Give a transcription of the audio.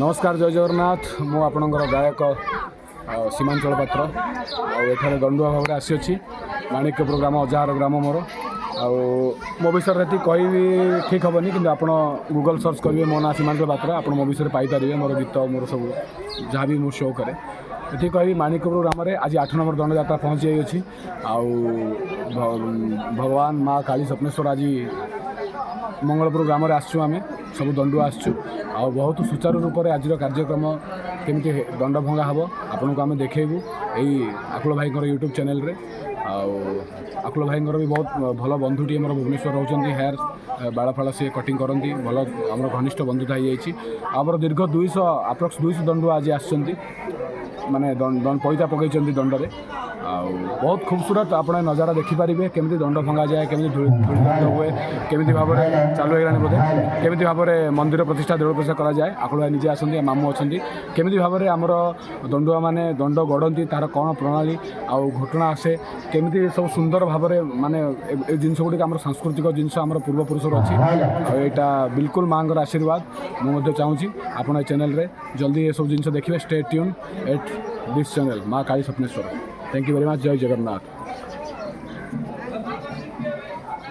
ନମସ୍କାର, ଜୟ ଜଗନ୍ନାଥ। ମୁଁ ଆପଣଙ୍କର ଗାୟକ ସୀମାଞ୍ଚଳ ପାତ୍ର ଆଉ ଏଠାରେ ଦଣ୍ଡୁଆ ଭାବରେ ଆସିଅଛି। ମାଣିକ୍ୟପୁର ଗ୍ରାମ, ଅଜାହାର ଗ୍ରାମ ମୋର। ଆଉ ମୋ ବିଷୟରେ ଏତିକି କହିବି ଠିକ୍ ହେବନି, କିନ୍ତୁ ଆପଣ ଗୁଗଲ୍ ସର୍ଚ୍ଚ କରିବେ ମୋ ନାଁ ସୀମାଞ୍ଚଳ ପାତ୍ର, ଆପଣ ମୋ ବିଷୟରେ ପାଇପାରିବେ, ମୋର ଗୀତ, ମୋର ସବୁ ଯାହା ବି ମୁଁ ଶୋ କରେ। ଏତିକି କହିବି, ମାଣିକ୍ୟପୁର ଗ୍ରାମରେ ଆଜି 8 ନମ୍ବର ଦଣ୍ଡଯାତ୍ରା ପହଞ୍ଚି ଯାଇଅଛି। ଆଉ ଭଗବାନ ମା କାଳୀ ସ୍ୱପ୍ନେଶ୍ୱର ଆଜି ମଙ୍ଗଳପୁର ଗ୍ରାମରେ ଆସିଛୁ। ଆମେ ସବୁ ଦଣ୍ଡୁଆ ଆସିଛୁ ଆଉ ବହୁତ ସୁଚାରୁ ରୂପରେ ଆଜିର କାର୍ଯ୍ୟକ୍ରମ କେମିତି ଦଣ୍ଡ ଭଙ୍ଗା ହେବ, ଆପଣଙ୍କୁ ଆମେ ଦେଖେଇବୁ ଏଇ ଆକୁଳ ଭାଇଙ୍କର ୟୁଟ୍ୟୁବ୍ ଚ୍ୟାନେଲରେ। ଆଉ ଆକୁଳ ଭାଇଙ୍କର ବି ବହୁତ ଭଲ ବନ୍ଧୁଟିଏ ମୋର ଭୁବନେଶ୍ୱର ରହୁଛନ୍ତି। ହେୟାର ବାଳ ଫାଳ ସିଏ କଟିଂ କରନ୍ତି ଭଲ। ଆମର ଘନିଷ୍ଠ ବନ୍ଧୁତା ହେଇଯାଇଛି। ଆଉ ଆମର ଦୀର୍ଘ 200, ଆପ୍ରକ୍ସ 200 ଦଣ୍ଡୁଆ ଆଜି ଆସିଛନ୍ତି, ମାନେ ପଇତା ପକାଇଛନ୍ତି ଦଣ୍ଡରେ। ଆଉ ବହୁତ ଖୁବସୁରତ ଆପଣ ଏ ନଜାରା ଦେଖିପାରିବେ, କେମିତି ଦଣ୍ଡ ଭଙ୍ଗାଯାଏ, କେମିତି ଧୂଳି ଧୂଳି ଦଣ୍ଡ ହୁଏ, କେମିତି ଭାବରେ ଚାଲୁ ହେଇଗଲାଣି ବୋଧେ, କେମିତି ଭାବରେ ମନ୍ଦିର ପ୍ରତିଷ୍ଠା, ଦେଉଳ ପ୍ରତିଷ୍ଠା କରାଯାଏ। ଆକୁଳ ଭାଇ ନିଜେ ଆସନ୍ତି, ମାମୁଁ ଅଛନ୍ତି। କେମିତି ଭାବରେ ଆମର ଦଣ୍ଡୁଆମାନେ ଦଣ୍ଡ ଗଡ଼ନ୍ତି, ତା'ର କ'ଣ ପ୍ରଣାଳୀ ଆଉ ଘଟଣା ଆସେ, କେମିତି ସବୁ ସୁନ୍ଦର ଭାବରେ, ମାନେ ଏ ଜିନିଷ ଗୁଡ଼ିକ ଆମର ସାଂସ୍କୃତିକ ଜିନିଷ, ଆମର ପୂର୍ବପୁରୁଷର ଅଛି। ଆଉ ଏଇଟା ବିଲକୁଲ ମାଆଙ୍କର ଆଶୀର୍ବାଦ। ମୁଁ ମଧ୍ୟ ଚାହୁଁଛି ଆପଣ ଏ ଚ୍ୟାନେଲରେ ଜଲ୍ଦି ଏସବୁ ଜିନିଷ ଦେଖିବେ। Stay tune at this channel, ମା Kali Swapneswar. Thank you very much. Jay Jagannath.